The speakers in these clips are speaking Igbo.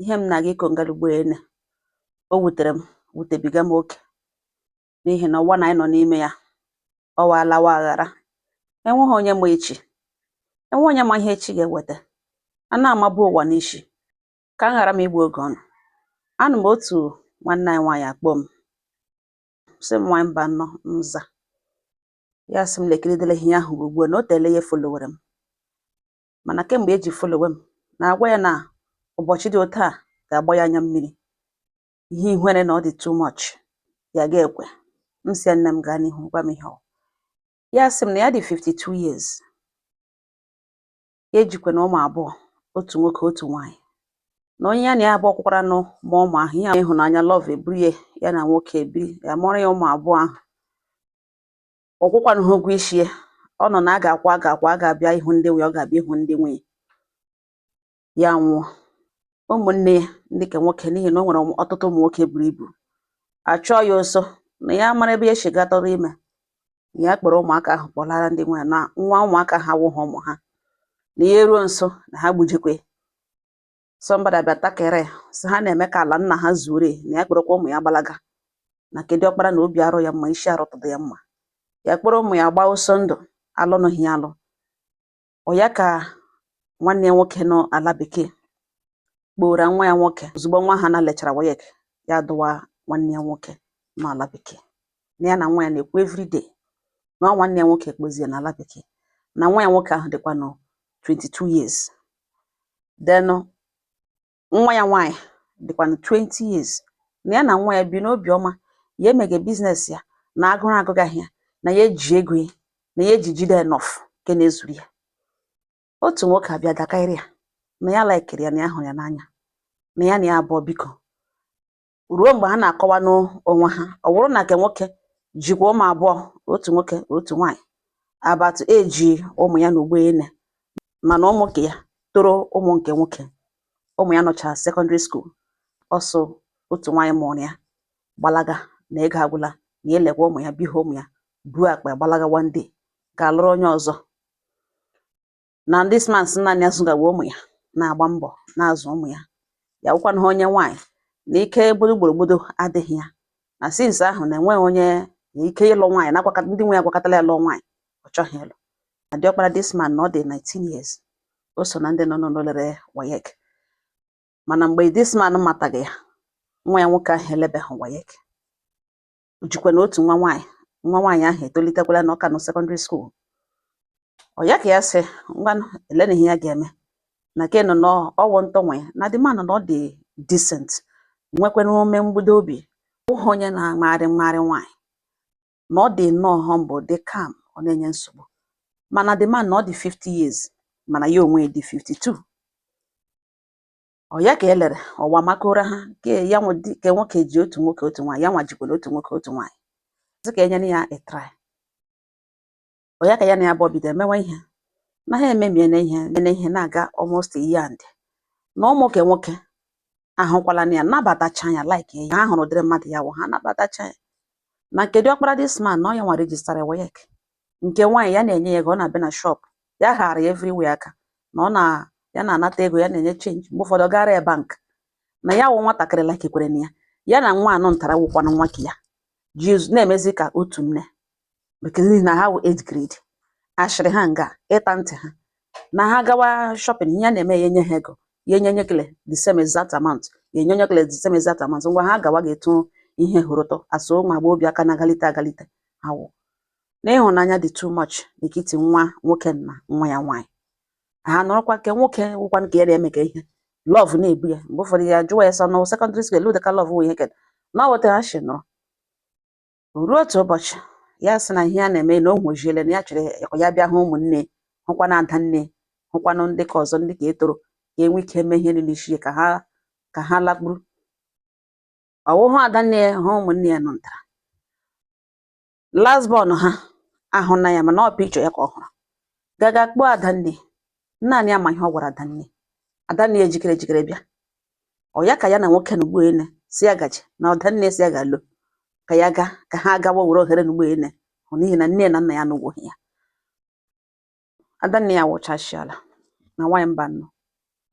Ihe m na-aga ịkọ ngalugbo ene o wutere m, wutebiga m oke, n'ihi na ụwa na anyị nọ n'ime ya ọwa alawa aghara. Enweghị onye ma echi, enweghị onye ma ihe echi ga-eweta. A na-amabu ụwa n'isi. Ka m ghara m igbu oge ọnụ, anụ m otu nwanne anyị nwaanyị akpọ m, sị m nwaanyị mba nnọọ nza. Ya sị m lekiridele ihe ahụ ugbu a na o teele ya followere m, mana kemgbe eji followe m na-agwa ya na ụbọchị dị otu a ga-agba ya anya mmiri, ihe ihere na ọ dị too much, ya ga-ekwe. M sị ya, nne m, gaa n'ihu gwa m ihe ọ. Ya sị m na ya dị 52 years, ya ejikwa na ụmụ abụọ, otu nwoke, otu nwaanyị, na onye ya na ya abụọ kwụkwara nụ ma ụmụ ahụ ihe ịhụnanya love eburu ya, ya na nwoke ebiri, ya mụọrọ ya ụmụ abụọ ahụ. Ọ kwụkwanụ ha ụgwọ isi ya. Ọ nọ na a ga-akwa a ga-akwa a ga-abịa ịhụ ndị nwe, ọ ga-abịa ịhụ ndị nwunye ya nwụọ. Ụmụnne ya ndị ke nwoke, n'ihi na o nwere ọtụtụ ụmụ nwoke buru ibu, achọọ ya ọsọ na ya mara ebe ya si gaa tọrọ ime. Ya kpọrọ ụmụaka ahụ kpọlara ndị nwe ya, na nwa ụmụaka ha awụghị ụmụ ha, na ya eruo nso na ha gbujekwe. Somebody abịa takịrị ya, sị ha na-eme ka ala nna ha zuore, na ya kpọrọkwa ụmụ ya gbalaga, na kedu ọkpara na obi arụ ya mma, isi arụtụdụ ya mma. Ya kpọrọ ụmụ ya gbaa ọsọ ndụ, alụnụghị ya alụ. Ọ ya ka nwanne ya nwoke nọ ala bekee kpọrọ nwa ya nwoke. Ozugbo nwa ha na lechara WAEC, ya dụwa nwanne ya nwoke nọ ala bekee, na ya na nwa ya na-ekwu everyday, na ọ nwanne ya nwoke kpozie n'ala bekee, na nwa ya nwoke ahụ dịkwa nọ 22 years, then nwa ya nwaanyị dịkwanụ 20 years, na ya na nwa ya bi n'obi ọma, ya emege business ya, na agụrụ agụgaghị ya, na ya eji ego ya, na ya eji jide enough nke na-ezuru ya. Otu nwoke abịa dakarị ya, na ya likeiri ya, na ya hụrụ ya n'anya, na ya na ya abụọ biko ruo mgbe ha na-akọwanụ onwe ha. Ọ bụrụ na nke nwoke jikwa ụmụ abụọ, otu nwoke, otu nwaanyị, about age ụmụ ya na ugbo ene, mana ụmụ nke ya toro ụmụ nke nwoke. Ụmụ ya nọcha secondary school. Ọsọ otu nwaanyị mụrụ ya gbalaga, na ego agwụla, na elekwa ụmụ ya, biha ụmụ ya, buo akpa gbalaga one day ga-alụrụ onye ọzọ. Na this man sị naanị ya zụgawa ụmụ ya, na-agba mbọ na-azụ ụmụ ya, ya wụkwanụ ha onye nwaanyị na ike gbodo gborogbodo adịghị ya, na since ahụ na enweghị onye na ike ịlụ nwaanyị na ndị nwe ya gwakọtala ya lụọ nwaanyị, ọ chọghị ịlụ. Na diọkpara this man na ọ dị 19 years, o so na ndị nọ n'ụlọ lere WAEC, mana mgbe this man mataghị ya, nwa ya nwoke ahụ elebeghị WAEC. O jikwa na otu nwa nwaanyị, nwa nwaanyị ahụ etolitekwala, na ọ ka nọ secondary school. Ọ ya ka ya sị ngwanụ, ele na ihe ya ga-eme na ke nọ n'ọwụ ntọnwe ya, na the man na ọ dị decent, nwekwana ume mgbudo obi, bụghị onye na-amagharị mmagharị nwaanyị, na ọ dị nnọọ humble, dị calm, ọ na-enye nsogbu. Mana the man na ọ dị 50 years, mana ya onwe ya dị 52. Ọ ya ka elere ọwa makoro ha ke ya nwe ke nwoke ji otu nwoke, otu nwaanyị, ya nwa jikwara otu nwoke, otu nwaanyị, sị ka enyere ya a try. Ọ ya ka ya na ya abụọ bidoro mewe ihe, na ha ememiene ihe mene ihe na-aga almost a year, and na ụmụ nke nwoke ahụkwala na ya, nabatacha ya, like ya, ha hụrụ ụdịrị mmadụ ya wụ, ha nabatacha ya. Na nke diọkpara this man, na ọ ya nwa registara WAEC. Nke nwaanyị, ya na-enye ya ego, ọ na-abịa na shop ya, ghara ya everywhere aka, na ọ na ya na-anata ego, ya na-enye change, mgbe ụfọdụ ọ gara ya bank, na ya wụ nwatakịrị likekwere na ya, ya na nwa anọ ntara wụkwanụ nwa ke ya ji na-emezi ka otu nne, because n'ihi na ha wụ age grade, ashịrị ha nga ịta ntị ha, na ha gawa shopping, ihe ya na-eme, ya enye ha ego, ya enye onye kele the same exact amount, ya enye onye kele the same exact amount. Ngwa, ha gawa ga-etu ihe hụrụ ụtọ asụ ụmụ agbọghọbịa aka na-agalite agalite, ha wụ na ịhụnanya dị too much n'etiti nwa nwoke na nwa ya nwaanyị. Ha nọrọkwa, nke nwoke wụkwanụ ka ya na-eme ka ihe love na-ebu ya. Mgbe ụfọdụ ya jụwa ya sọ na secondary school elu ka love wụ ihe kedụ na ọ weta ha shi nọrọ. Ruo otu ụbọchị, ya sị na ihe ya na-eme na o nwejiele, na ya chere ya bịa hụ ụmụnne, hụkwanụ ada nne, hụkwanụ ndị ka ọzọ, ndị ka etoro, ka enwe ike mee ihe niile isi ka ha lakpuru. Ọ wụhụ ada nne ya, hụ ụmụnne ya nọ ntara. Last born ha ahụna ya, mana ọ picture ya ka ọ hụrụ, gaga kpọọ adanne. Naanị ya ma ihe ọ gwara adanne. Adanne ya ejikere ejikere bịa. Ọ ya ka ya na nwoke na ugboene si ya gaje, na adanne si ya ga-alo ka ya gaa, ka ha gawa were ohere na ugboene hụ, n'ihi na nne na nna ya anụgwoghị ya. Adanne ya wụchasịala na nwaanyị mba nnọọ,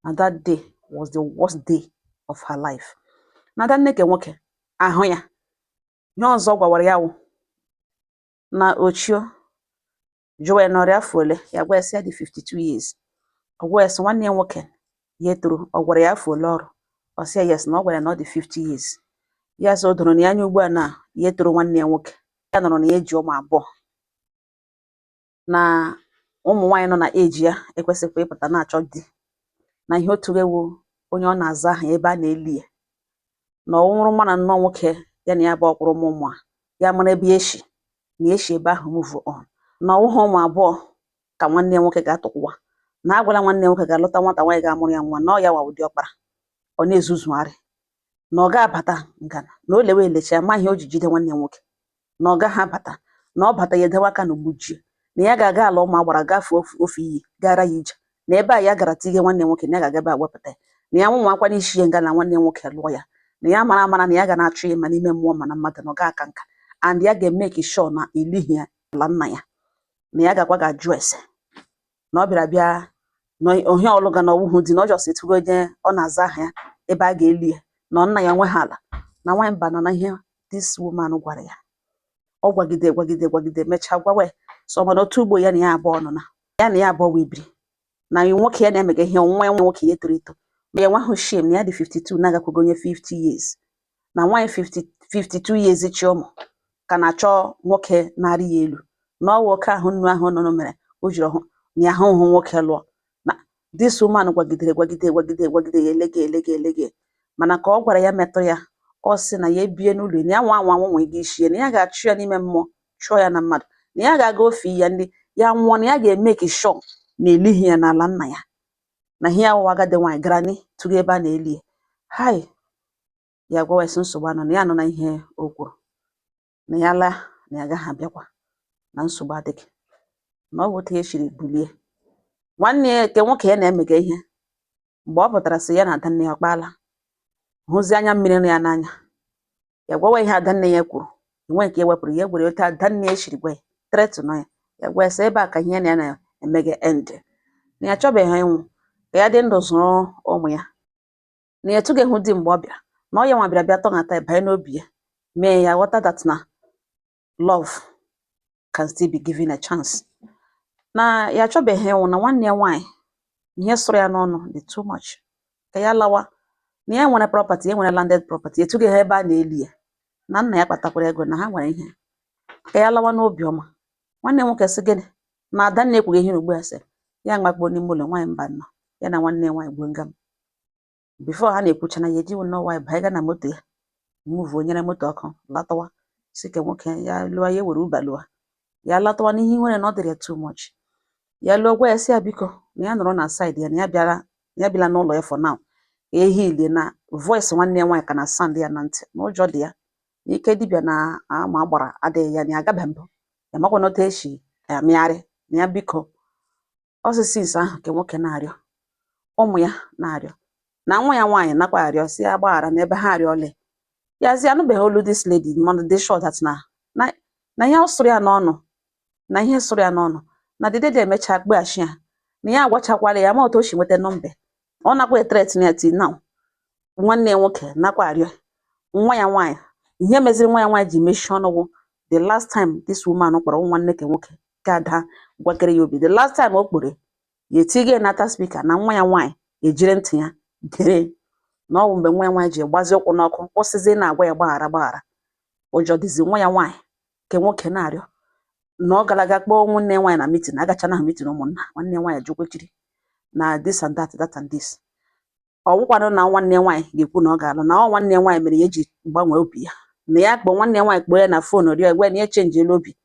na that day was the worst day. of her life. Na adanne ke nwoke ahụ ya, ihe ọzọ gwawara ya wụ na ochio jụwa ya na ọrịa afọ ole. Ya gwa ya sị ya dị 52 years. Ọ gwa ya sị nwanne ya nwoke ya etoro, ọ gwara ya afọ ole ọrụ. Ọ sị ya yes, na ọ gwara ya na ọ dị 50 years. Ya sị o doro na ya anya ugbu a na ya etoro nwanne ya nwoke. Ya nọrọ na ya eji ụmụ abụọ, na ụmụ nwaanyị nọ na eji ya ekwesịkwa ịpụta na-achọ di, na ihe otu ewu onye ọ na-aza aha ebe a na-eli ya, na ọ nwụrụ mana nnọọ nwoke ya na ya bụ ọkwụrụ ụmụ ụmụ a, ya mara ebe ya eshi na ya eshi ebe ahụ move on, na ọwụghị ụmụ abụọ ka nwanne ya nwoke ga-atụkwụwa, na agwala nwanne ya nwoke ga-alụta nwata nwaanyị ga-amụrụ ya nwa, na ọ ya wa ụdị ọkpara ọ na-ezuzugharị, na ọ ga-abata ngana na o lewe elecha ma ihe o ji jide nwanne ya nwoke, na ọ gaghị abata, na ọ bata ya edewe aka na ogbujie, na ya ga-aga ala ụmụ agbara gafee ofe iyi gara ya ije, na ebe a ya gara tige nwanne ya nwoke, na ya ga-aga ebe a wepụta ya, na ya nwa akwa n'isi ya nga na nwanne ya nwoke lụọ ya, na ya mara amara na ya ga na-achụ ya ma n'ime mmụọ ma na mmadụ, na ọ ga aka nka, and ya ga-emeki sure na elihi ya ala nna ya, na ya gakwa ga-ajụ ese na ọ bịara bịa na ohie ọlụga na ọwụhụ di, na ọ jọs etugo onye ọ na-aza aha ya ebe a ga-eli ya, na nna ya nwe ha ala. Na nwaanyị mba nọ na ihe this woman gwara ya, ọ gwagide gwagide gwagide mechaa gwawa ya so mana otu ugbo ya na ya abụọ nọ na ya na ya abụọ wee biri na nwoke ya na-emega ihe nwa ya nwoke ya toro eto, ma ya nwaghị shame na ya dị 52 na-agakwago onye 50 years, na nwaanyị 50 52 years chi ụmụ ka na-achọ nwoke na-arị ya elu, na ọwa oke ahụ nnu ahụ nọ mere o jiri ọhụ na ya ahụ hụ nwoke lụọ. Na this woman gwagidere gwagide gwagide gwagide ya elege elege elege, mana ka ọ gwara ya metụ ya, ọ sị na ya ebie n'ụlọ ya, na ya nwa anwa nwa nwee ike ishie, na ya ga-achụ ya n'ime mmụọ, chụọ ya na mmadụ, na ya ga-aga ofe ya ndị ya nwụọ, na ya ga-emeki sure na elihi ya n'ala nna ya, na ihe awụwa agadi nwaanyị gara ni tụrụ ebe a na-eli ya. Hai, ya gwawa sị nsogbu anọ, na ya nọ na ihe o kwuru, na ya laa, na ya agaghị abịakwa, na nsogbu adịghị, na ọ bụ otu ya siri bulie nwanne ya nke nwoke ya na-emega ihe. Mgbe ọ pụtara sị ya na adanne ya ọkpaala hụzie anya mmiri nọ ya n'anya, ya gwawa ihe adanne ya kwuru, enwe nke ewepụrụ ya, gwere otu adanne ya siri gwa ya threaten ya, ya gwa ya sị ebe a ka ihe na ya na-emega end, na ya achọbeghị ịnwụ, ka ya dị ndụ zụrụ ụmụ ya, na ya etụghị hụ di mgbe ọ bịara, na ọ ya nwa bịara bịa tọghata ya banye n'obi ya, mee ya ghọta that na love can still be given a chance, na ya achọbeghị ịnwụ, na nwanne ya nwaanyị ihe sụrụ ya n'ọnụ dị too much, ka ya lawa, na ya nwere property, ya nwere landed property, etụghị ha ebe a na-eli ya, na nna ya kpatakwara ego, na ha nwere ihe, ka ya lawa n'obi ọma. Nwanne ya nwoke sị gịnị na adanne ekwughị ihe ugbu a, sị ya makpuo n'ime ụlọ. Nwaanyị mba nọ ya na nwanne ya nwaanyị gbuo ngam before ha na-ekwucha na ya ejiwo nnọọ nwaanyị banye na moto ya move nyere moto ọkụ latawa, sị ka nwoke ya lụọ ya ewere Uber lụọ ya latawa n'ihe nwere na ọ dịrị ya too much. Ya lụọ gwa ya sị ya biko na ya nọrọ na side ya, na ya bịara, ya bịala n'ụlọ ya for now, ka ehilie na voice nwanne ya nwaanyị ka na sound ya na ntị, na ụjọ dị ya, na ike dibịa na ama agbara adịghị ya, na ya agabe mbụ ya makwa na otu esi amịgharị, na ya biko. Ọ sị since ahụ nke nwoke na-arịọ ụmụ ya na-arịọ na nwa ya nwaanyị nakwa arịọ si ya gbaghara n'ebe ha arịọla ya, sị anụbeghị olu this lady, mana dị sure that na ihe ọ sụrụ ya n'ọnụ, na ihe sụrụ ya n'ọnụ na the lady emechaa kpeghachi ya, na ya agwachakwala ya ma otu o si nweta nọmba ọ nakwa threaten ya till now. Nwanne ya nwoke nakwa arịọ nwa ya nwaanyị. Ihe meziri nwa ya nwaanyị ji mechie ọnụ wụ the last time this woman kpọrọ nwanne ke nwoke ka ada gwakere ya obi. The last time o kpọrọ ya etige nata speaker na nwa ya nwaanyị ejiri ntị ya gere, na ọ bụ mgbe nwa ya nwaanyị ji gbazie ụkwụ n'ọkụ kwụsịzie na-agwa ya gbaghara gbaghara. Ụjọ dịzi nwa ya nwaanyị nke nwoke na-arịọ na ọ gara aga kpọọ nwanne ya nwaanyị na meeting, agachana ha meeting ụmụnna, nwanne ya nwaanyị jụkwechiri na this and that, that and this. Ọ wụkwanụ na nwanne ya nwaanyị ga-ekwu na ọ ga-alụ, na ọ nwanne ya nwaanyị mere ya eji gbanwee obi ya, na ya kpọọ nwanne ya nwaanyị, kpọọ ya na phone rịọ gwa ya na ya echenjiela obi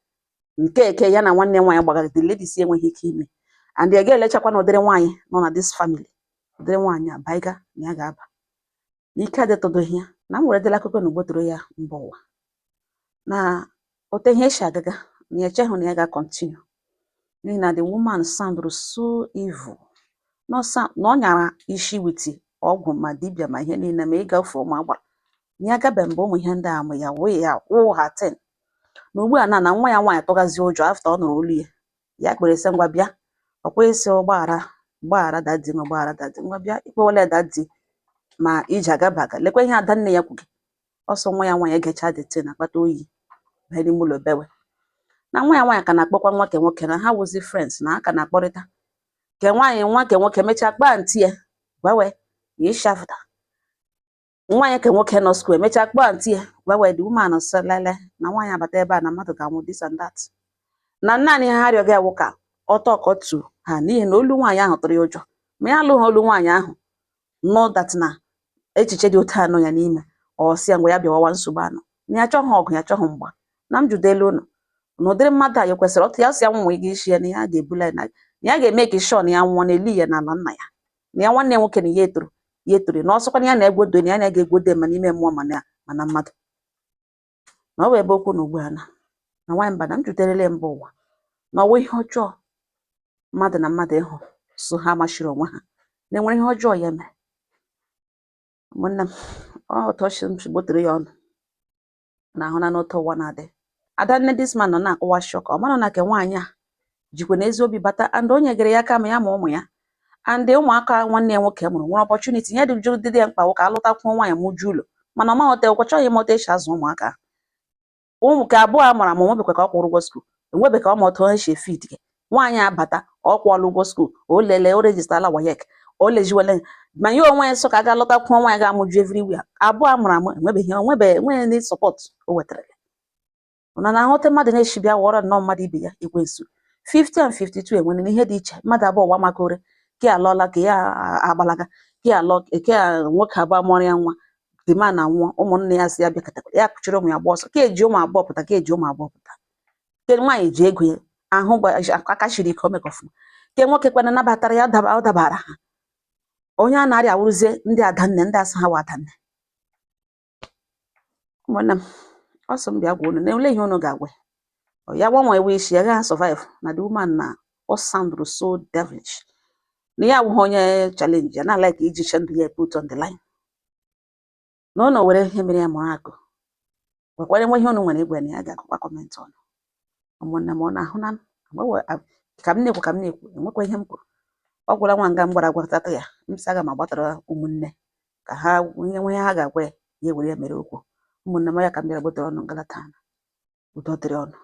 nke eke ya na nwanne ya nwaanyị gbagara. The lady si enweghị ike ime and ya ga-elechakwa na ụdịrị nwaanyị nọ na this family, ụdịrị nwaanyị a baiga na ya ga-aba n'ike adịtụdụghị ya, na m were dịla akụkọ na ugbotoro ya mba ụwa na ote ihe esi agaga, na ya echeghị na ya ga-continue n'ihi na the woman sounded so evil, na ọ nyara isi with ọgwụ ma dibịa ma ihe niile ma ịgafe ụmụ agbara, na ya gabe mbụ ụmụ ihe ndị a ma ya wee ya wụ ha ten, na ugbu a na nwa ya nwaanyị tụgazi ụjọ after ọ nụrụ olu ya. Ya kpere sị ngwa bịa, ọkwa ịsị gbaghara gbaghara daddy, ngwa gbaghara daddy, ngwa bịa ikpewela daddy. Ma ije agabaga, lekwa ihe adanne ya kwuge. Ọsọ nwa ya nwaanyị egecha the thing, akpata oyi banye n'ime ụlọ bewe, na nwa ya nwaanyị ka na-akpọkwa nwa ke nwoke, na ha wụzi friends, na ha ka na-akpọrịta ke nwaanyị. Nwa ke nwoke mechaa kpaa aunty ya gwawe ya ịshafụta nwa ya ke nwoke nọ school. Emechaa kpọọ aunty ya gwawe. The woman sị lele na nwaanyị abata ebe a na mmadụ ga-anwụ, this and that, na naanị ihe ha rịọga ya wụ ka ọ tọkọtu ha, n'ihi na olu nwaanyị ahụ tụrụ ya ụjọ, ma ya alụghị olu nwaanyị ahụ nọ that na echiche dị otu anọ ya n'ime. Ọ sị ya ngwa, ya bịawawa nsogbu anọ, na ya achọghị ọgụ, ya achọghị mgba, na m judelu unu na ụdịrị mmadụ a ya kwesịrị ọtụ ya. Sị ya nwa ego isi ya na ya ga-ebula ya, na ya ga-eme ka sure na ya nwụọ na eli ya n'ala nna ya, na ya nwanne ya nwoke na ya etoro ya etoro, na ọsọkwa na ya na-egwodo, na ya na-ga-egwodo ma n'ime mmụọ, ma na mmadụ, na ọ bụ ebe okwu na ugbu a na nwaanyị mba na m juterele mba ụwa, na ọwụ ihe ọjọọ mmadụ na mmadụ ịhụ so ha machiri onwe ha, na enwere ihe ọjọọ ya mere. Ụmụnne m, ọ otu ọ si m si gbotere ya ọnụ na ahụ na n'otu ụwa na-adị. Adanne this man nọ na-akụwa shock. Ọ mara na ke nwaanyị a jikwa na ezi obi bata, and o nyegere ya aka ma ya ma ụmụ ya and ụmụaka nwanne ya nwoke mụrụ nwere opportunity. Ihe dị jụrụ dị ya mkpa wụ ka alụtakwuo nwaanyị mụju ụlọ, mana ọ maghị ote ọkwa chọghị ịma otu esi azụ ụmụaka. Ụmụ ka abụọ a mụrụ amụ nwebekwa ka ọ kwụrụ ụgwọ school, enwebe ka ọ ma otu esi efit gị. Nwaanyị abata, ọ kwụọla ụgwọ school, o lele, o registerla WAEC, o lejiwele, ma ya onwe ya sọ ka a ga lọtakwuo nwaanyị ga-amụju everywhere. Abụọ a mụrụ amụ enwebeghị onwebe enweghị ndị support o wetara. Ụna na-ahụta mmadụ na-eshi bịa ghọrọ nnọọ mmadụ ibe ya ekwensu. 50 and 52 enwere ihe dị iche. Mmadụ abụọ ụwa makore ke alọla, ke ya agbalaga, ke alọ ke a nwoke abụọ mụọrọ ya nwa. The man anwụọ, ụmụnne ya si ya bịakọta ya kụchiri ụmụ ya gba ọsọ, ka eji ụmụ abụọ pụta, ka eji ụmụ abụọ pụta. Ke nwaanyị ji ego ya ahụ aka shiri ike, o mekọ ọfụma. Ke nwoke kwana nabatara ya, daba ọ dabara ha. Onye a na-arịa awụrụzie ndị adanne, ndị asị ha wa adanne. Ụmụnne m, ọ sị m bịa gwa unu na ole ihe unu ga-agwa ya. Ọ ya gbanwee ewe isi ya gaghị survive na the woman na ọ sound so devilish, na ya abụghị onye challenge ya na like iji che ndụ ya put on the line, na unu were ihe mere ya mụrụ akụ gwakwara nwe ihe unu nwere igwe na ya ga-akụkwa comment ọnụ. Ụmụnne m, ọ na-ahụ na ka m na-ekwu, ka m na-ekwu, enwekwa ihe m kwuru. Ọ gwara nwa nga m gwara gwatata ya, m sị aga m agbatara ụmụnne ka ha ihe nwe ihe ha ga-agwa ya, ya ewere ya mere okwu. Ụmụnne m, ya ka m bịara gbotere ọnụ ngalata. Udo dịrị ọnụ.